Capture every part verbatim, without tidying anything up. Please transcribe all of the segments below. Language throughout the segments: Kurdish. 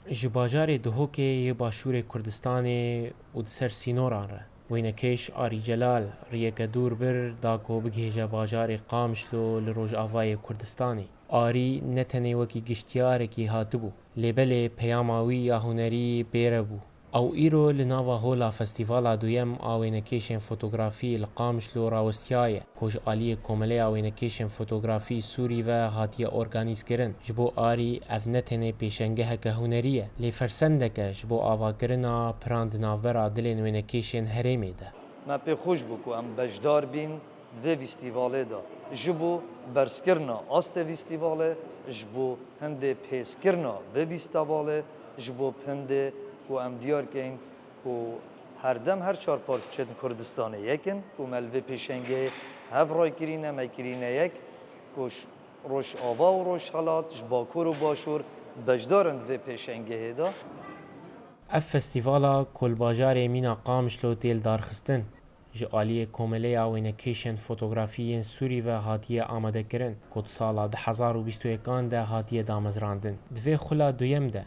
Ji bajarê Duhokê yê başûrê Kurdistanê û di ser sînoran re, wênekêş Arî Celal riyeke dûr bir da ku bigihêje bajarê Qamişlo li rojavayê Kurdistanê. Arî ne tenê wekî giştiyarekî hatibû, lê belê peyama wî ya hunerî pê re bû. Ew îro li nava hola festîvala duyem a wênekêşên fotografî li Qamişlo rawestiyaye, ku ji aliyê Komeleya Wênekêşên Fotografî Sûrî ve hatiye organîzkirin. Ji bo Arî ev ne tenê pêşengeheke hunerî ye, lê fersendek e ji bo avakirina piran di navbera dilên wênekêşên herêmê de. Me pê xweş bû ku em beşdar bîn di vê festîvalê de. Ji bo berzkirina astê festîvalê, ji bo hindê pêskirina vê festîvalê, ji bo hindê ku em diyar kein ku her dem her çar parçeyên Kurdistanê yek in, ku me li vê pêşengehê hev rayekirîne, me kirîne yek, ku ji Rojava û Rojhelat, ji Bakur û Başûr beşdar in di vê pêşengehê de. Ev festîvala ku li bajarê mîna Qamişlo tê lidarxistin, ji aliyê Komeleya Wênekêşên Fotografî yên Sûrî ve hatiye amadekirin, ku di sala du hezar û bîst û yekan de hatiye damezrandin. Di vê xula duyem de,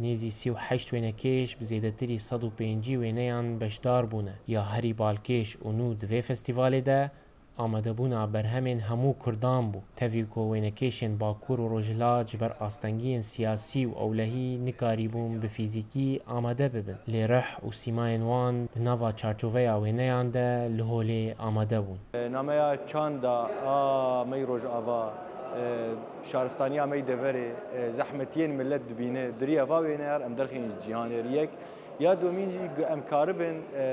nêzî sî û heşt wênekêş bi zêdetirî sed û pêncî wêneyan beşdar bûne, ya herî balkêş û nû di vê festîvalê de amadebûna berhemên hemû Kurdan bû. Tevî ku wênekêşên Bakur û Rojhilat ji ber astengiyên siyasî û ewlehî nikarîbûn bi fîzîkî amade bibin, lê rih û sîmayên wan di nava çarçoveya wêneyan de li holê amade bûn. Nameya çanda a mey Rojava, e, şaristaniya mey deverê, e, zehmetiyên millet dibîne, di riya va wêneyar em derxînin ji cîhanê riyek. Ya domîn jî ku em karibin, e,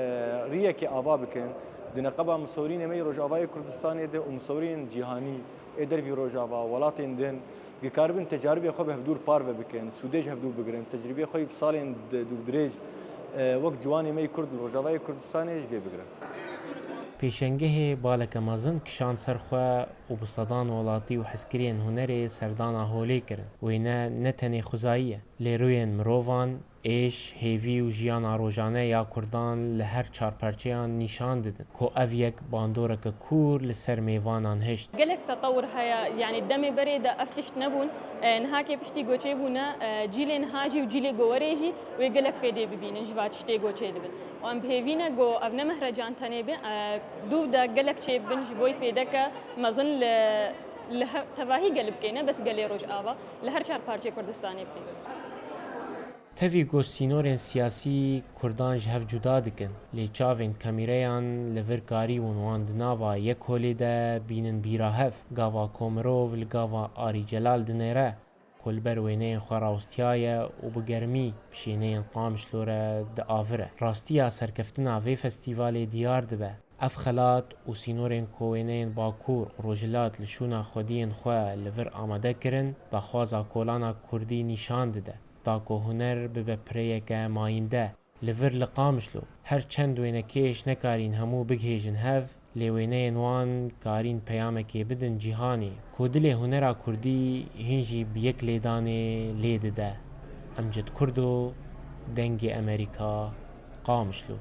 riyekê ava bikin di neqeba misewirînê me yê Rojavayê Kurdistanê de û misewirînên cîhanî ê dervî Rojava, welatên din, ku karibin tecaribê xwe bi hevdû li parve bikin, sûdê ji hevdû bigirin, tecrîbê xwe yî bi salên di-, dûvdirêj, e, wek ciwanê me yê Kurd li Rojavayê Kurdistanê ji vê bigirin. Pêşengehê baleke mezin kişand ser xwe û bi sedan welatî û hezkiriyên hunerê serdana holê kirin. Wêne ne tenê xwezayî ye, lê rûyên mirovan, êş, hêvî û jiyana rojane ya Kurdan li her çar parçeyan nîşan didin ku ev yek bandoreke kûr li ser mêvanan hişt. Gelek tetewir heye, yanî demê berê de ev tişt nebûn. E, niha kê piştî ku çêbûne, e, cîlê niha jî û cîlê ku werê jî wê gelek fêdê bibînin ji va tiştê ku çêdibin. Û em bi hêvî ne ku ev ne mehrecan tenê be, e, dûv de gelek çêbibin ji bo fêdeke mezin li, li he-, tevahî gel bikê, ne bes gelê Rojava, li her çar parçeyê Kurdistanê bikê. Tevî ku sînorên siyasî Kurdan ji hev cuda dikin, lê çavên kamîreyan li vir karîbûn wan di nava yek holê de bînin bîra hev. Gava ku mirov li gava Arî Celal dinêre, ku li ber wêneyên xwe rawestiyaye û bi germî bi şêneyên Qamişlo re diavire. Rastiya serkeftina vê festîvalê diyar dibe. Ev xelat û sînorên ku wêneyên Bakur û Rojhilat li şûna xwediyên xwe li vir amade kirin, daxwaza kolana kurdî nîşan dide, da ku huner bibe pireyeke mayînde. Li vir li Qamişlo her çend wênekêş nekarîn hemû bigihêjin hev, lê wêneyên wan karîn peyamekê bidin cîhanê, ku dilê hunera kurdî hîn jî bi yek lêdanê lê dide. Emcid Kurdo, Dengê Emerîka, Qamişlo.